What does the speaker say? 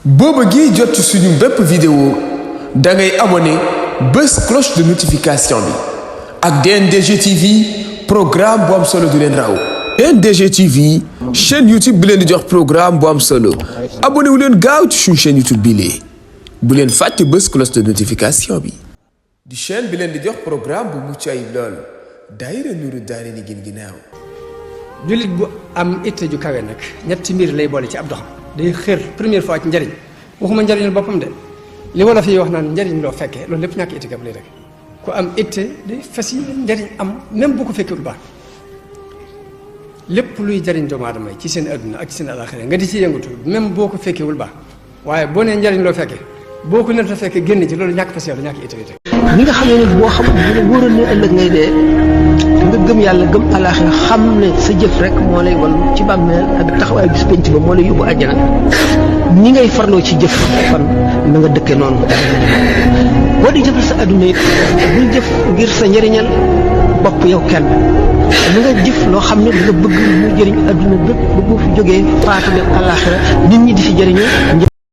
booba gi jot ci suñu bépp vidéo da ngay abonné bés cloche de notification bi ak DNDG TV programme bu am solo du leen raw. DNDG TV chaîne YouTube bi leen di jox programme bu am solo abonné wu leen gaaw ci suñu chaîne YouTube bi lee bu leen fàtte bés cloche de notification bi. di chaîne bi leen di jox programme bu mucc ayib lool daayira Nuuru Daarayni gin ginnaaw. jullit bu am itte ju kawe nag ñetti mbir lay boole ci ab doxam day xër première fois ci njariñ waxuma njariñul boppam de li wala fi wax naan njariñ loo fekkee loolu lépp ñàkk itte gab lay rek ku am itte day fas yi njariñ am même bu ko fekkee lu baax lépp luy jariñ doomu aadama yi ci seen adduna ak ci seen alaxira nga di ci yëngatu même boo ko fekkewul baax waaye boo nee njariñ loo fekkee boo ko neta fekkee génn ci loolu ñàkk fas yàlla ñàkk itte ñi nga xam ne nag boo xam ne wóoroon ne ëllëg ngay dee nga gëm yàlla gëm alaaxira xam ne sa jëf rek moo lay wal ci bàmmeel ak taxawaay bis penc ba moo lay yóbbu àjjana ñi ngay farloo ci jëf kon na nga dëkke noonu boo di jëfal sa adduna it bul jëf ngir sa njëriñal bopp yow kenn na nga jëf loo xam ne da nga bëgg mu jëriñ adduna bépp ba boo fi jógee faatu dem alaaxira nit ñi di fi jëriñu